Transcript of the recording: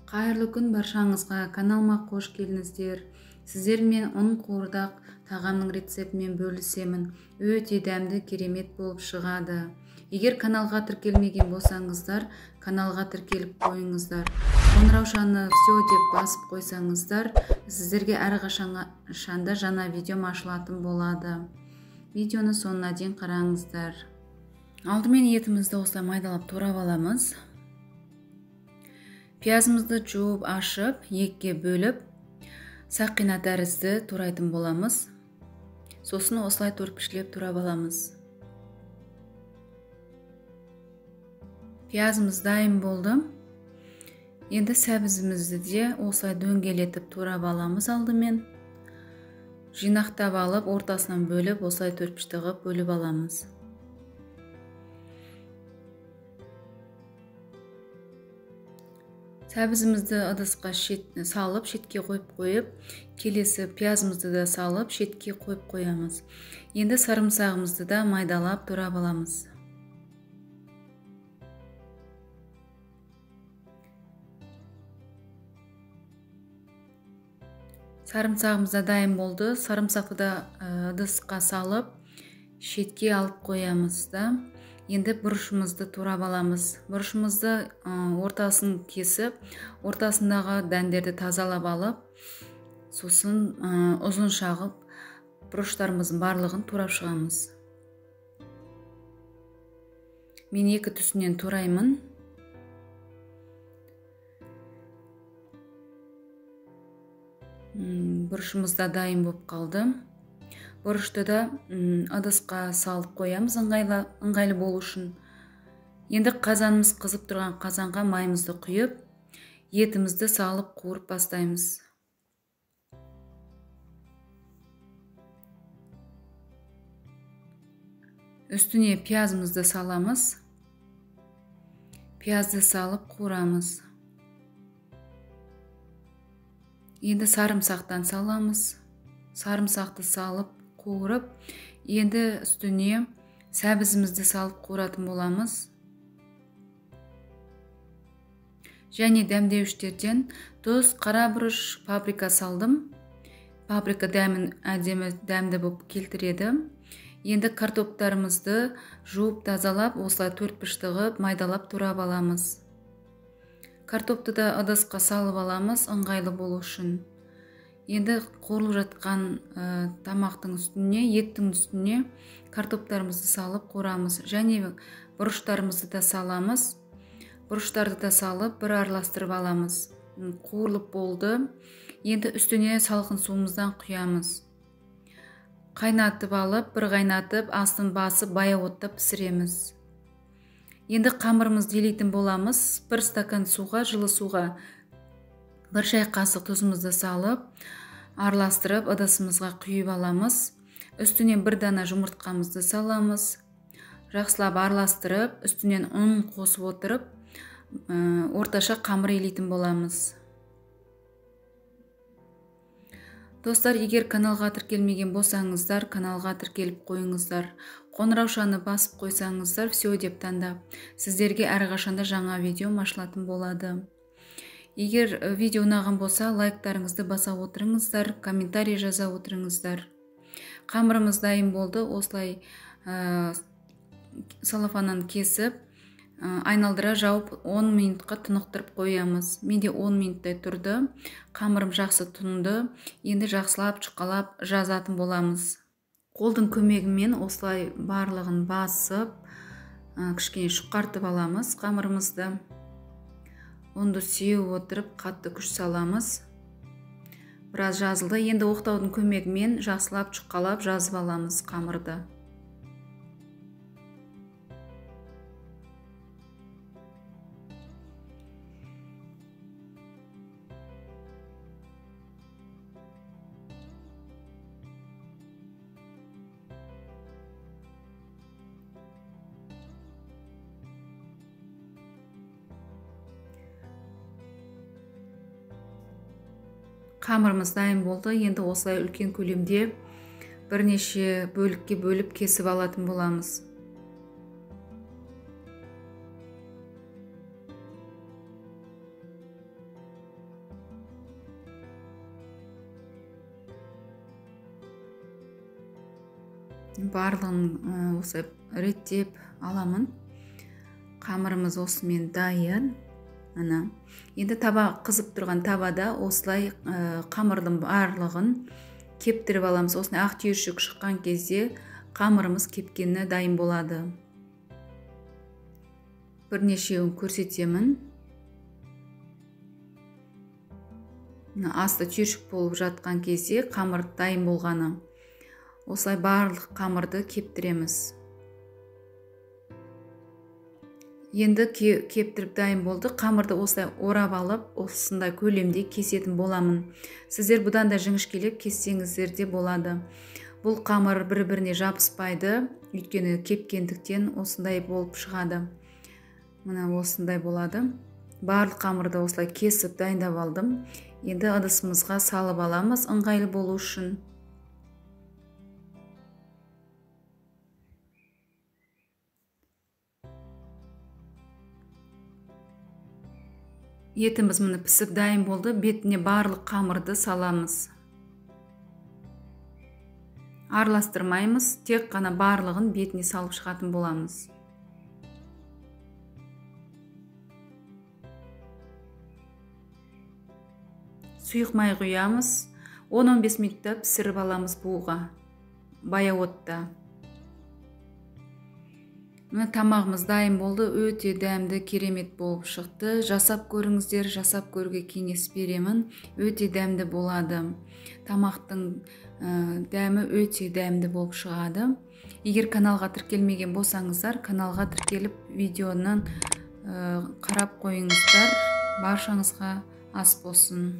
Қайырлы күн баршаңызға, каналыма қош келдіңіздер. Сіздермен ұн қуырдақ тағамның рецептімен бөлісемін. Өте дәмді, керемет болып шығады. Егер каналға тіркелмеген болсаңыздар, каналға тіркеліп қойыңыздар. Қоңыраушаны все деп басып қойсаңыздар, сіздерге әрқашанда жаңа видеом ашылатын болады. Видеоны соңына дейін қараңыздар. Алдымен етімізді осылай майдалап турап аламыз. Пиязымызды жуып ашып, екіге бөліп, сақина тәрізді турайтын боламыз. Сосын осылай төртпішлеп турап аламыз. Пиязымыз дайын болды. Енді сәбізімізді де осылай дөңгелетіп турап аламыз алдымен. Жинақтап алып, ортасынан бөліп, осылай төртпішті қылып бөліп аламыз. Сәбізімізді ыдысқа салып, шетке қойып қойып, келесі пиязымызды да салып, шетке қойып қоямыз. Енді сарымсағымызды да майдалап турап аламыз. Сарымсағымыз да дайын болды. Сарымсақты да ыдысқа салып, шетке алып қоямыз да. Енді бұрышымызды турап аламыз. Бұрышымызды ортасын кесіп, ортасындағы дәндерді тазалап алып, сосын ұзын шағып, бұрыштарымыздың барлығын турап шығамыз. Мен екі түсінен тураймын. Бұрышымыз да дайын болып қалды. Бұрышты да ыдысқа салып қоямыз ыңғайлы болу үшін. Енді қазанымыз қызып тұрған қазанға майымызды құйып, етімізді салып қуырып бастаймыз. Үстіне пиязымызды саламыз. Пиязды салып қуырамыз. Енді сарымсақтан саламыз. Сарымсақты салып қуырып, енді үстіне сәбізімізді салып қуыратын боламыз. Және дәмдеуіштерден тұз, қара бұрыш, паприка салдым. Паприка дәмін әдемі дәмді болып келтіреді. Енді картоптарымызды жуып тазалап, осылай төртбұрышты қылып майдалап турап аламыз. Картопты да ыдысқа салып аламыз, ыңғайлы болу үшін. Енді қуырылып жатқан тамақтың үстіне, еттің үстіне картоптарымызды салып қуырамыз. Және бұрыштарымызды да саламыз. Бұрыштарды да салып, бір араластырып аламыз. Қуырылып болды. Енді үстіне салқын суымыздан құямыз. Қайнатып алып, бір қайнатып, астын басып, баяу отта пісіреміз. Енді қамырымызды елейтін боламыз. Бір стакан суға, жылы суға бір шай қасық тұзымызды салып, араластырып, ыдысымызға құйып аламыз. Үстіне бір дана жұмыртқамызды саламыз. Жақсылап араластырып, үстінен ұн қосып отырып, орташа қамыр елейтін боламыз. Достар, егер каналға тіркелмеген болсаңыздар, каналға тіркеліп қойыңыздар. Қоңыраушаны басып қойсаңыздар, все деп таңдап, сіздерге әрқашанда жаңа видео ашылатын болады. Егер видео ұнаған болса, лайктарыңызды баса отырыңыздар, комментарий жаза отырыңыздар. Қамырымыз дайын болды. Осылай салафаннан кесіп, айналдыра жауып 10 минутқа тынықтырып қоямыз. Менде 10 минуттай тұрды. Қамырым жақсы тұнды. Енді жақсылап жұқалап жазатын боламыз. Қолдың көмегімен осылай барлығын басып, кішкене жұқартып аламыз қамырымызды. Ұнды сеуіп отырып қатты күш саламыз. Біраз жазылды. Енді оқтаудың көмегімен жақсылап жұқалап жазып аламыз қамырды. Қамырымыз дайын болды. Енді осылай үлкен көлемде бірнеше бөлікке бөліп кесіп алатын боламыз. Барлығын осылай реттеп аламын. Қамырымыз осымен дайын. Ана. Енді таба қызып тұрған табада осылай қамырдың барлығын кептіріп аламыз. Осындай ақ түйіршік шыққан кезде қамырымыз кепкені дайын болады. Бірнешеуін көрсетемін. Мына асты түйіршік болып жатқан кезде қамыр дайын болғаны. Осылай барлық қамырды кептіреміз. Енді кептіріп дайын болды. Қамырды осылай орап алып, осындай көлемде кесетін боламын. Сіздер бұдан да жіңішкелеп кессеңіздер де болады. Бұл қамыр бір-біріне жабыспайды, өйткені кепкендіктен осындай болып шығады. Мына осындай болады. Барлық қамырды осылай кесіп дайындап алдым. Енді ыдысымызға салып аламыз ыңғайлы болу үшін. Етіміз міне пісіп дайын болды. Бетіне барлық қамырды саламыз. Араластырмаймыз, тек қана барлығын бетіне салып шығатын боламыз. Сұйық май құямыз. 10-15 минутта пісіріп аламыз буға, баяу отта. Міне тамағымыз дайын болды. Өте дәмді, керемет болып шықты. Жасап көріңіздер, жасап көруге кеңес беремін. Өте дәмді болады. Тамақтың дәмі өте дәмді болып шығады. Егер каналға тіркелмеген болсаңыздар, каналға тіркеліп видеоны қарап қойыңыздар. Баршаңызға ас болсын.